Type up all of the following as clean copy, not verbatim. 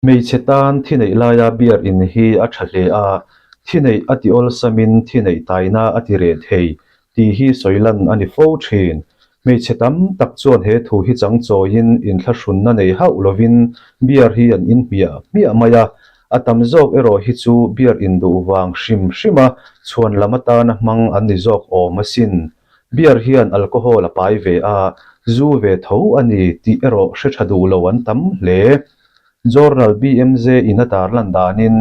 Hmeichhe tan thi neih laia beer in hi a tha hle a, thi neih a ti awlsamin thi neih taina a ti reh thei tih hi sawi lan a ni fo thin. Hmeichhe tam tak chuan he thu hi chang chawiin inthlahrunna nei hauh lovin beer hi an in hmiah hmiah mai a, a tam zawk erawh hi chu beer in duh vang hrim hrima chhuan lam atana hmang an ni zawk awm asin. Beer hian alcohol a pai ve a, zu ve tho a ni tih erawh hre tha duh lo an tam hle. Journal BMJ in a tarlan danin,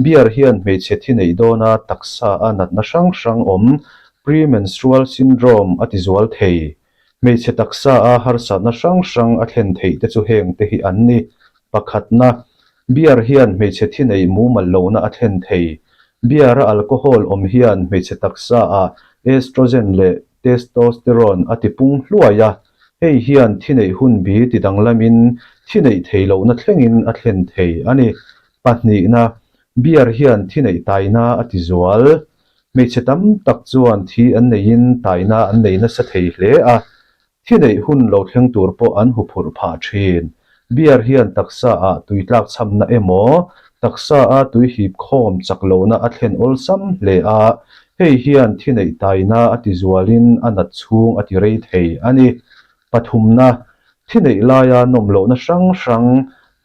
beer hian hmeichhe thi neih dawna taksa a natna hrang hrang awm premenstrual syndrome a tizual thei. Hmeichhe taksa a harsatna hrang hrang a thlen theih te chu heng te hi an ni. Pakhatna, beer hian hmeichhe thi neih mumal lohna a thlen thei. Beer a alcohol awm hian hmeichhe taksa ah estrogen leh testosterone a tipung hluai a, hei hian thi neih hun bi ti danglamin thi neih thei lohna thlengin a thlen thei a ni. Pahnihna, beer hian thi neih taina a tizual. Hmeichhe tam tak chuan thi an neihin taina an nei nasa thei hle a, Thi neih hun lo thleng tur pawh an huphurh phah thin. Beer hian taksa ah tui tlak chhamna emaw, taksa a tui hip khawm chak lohna a thlen awlsam hle a, hei hian thi neih taina a ti zualin a nat chhung a ti rei thei a ni. Pathumna, thi neih laia nawm lohna hrang hrang,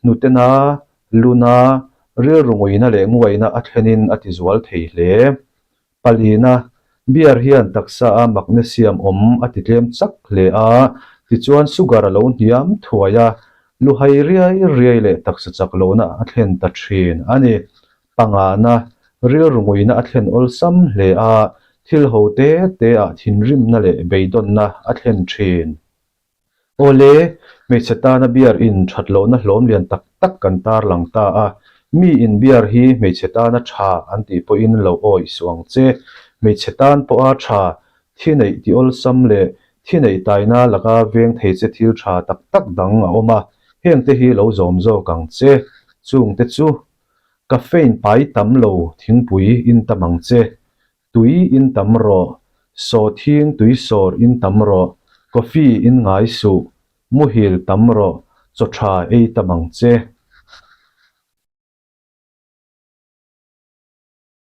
hnutena, luna, rilru nguina leh nguaina a thlenin a ti zual thei hle. Palina, beer hian taksa a magnesium awm a ti tlem chak hle a, tichuan sugar a lo hniam thuai a, luhai riai riai leh taksa chak lohna a thlen ta thin a ni. Pangana, rilru nguina a thlen awlsam hle a, thil ho te te ah thinrimna leh beidawnna a thlen thin. Awle, hmeichhe tana beer in that lohna hlawm lian tak tak kan tarlang ta a, mi in beer hi hmeichhe tana tha an tih pawhin lo awih suh ang che. Hmeichhe tan pawha tha, thi neih ti awlsam leh thi neih taina laka veng thei che thil tha tak tak dang a awm a, hengte hi lo zawm zawk ang che. Chungte chu, Caffeine pai tam lo thingpui in tam ang che. Tui in tam rawh, sawhthing tui sawr in tam rawh, coffee in ngai suh, muhil tam rawh, chaw tha ei tam ang che.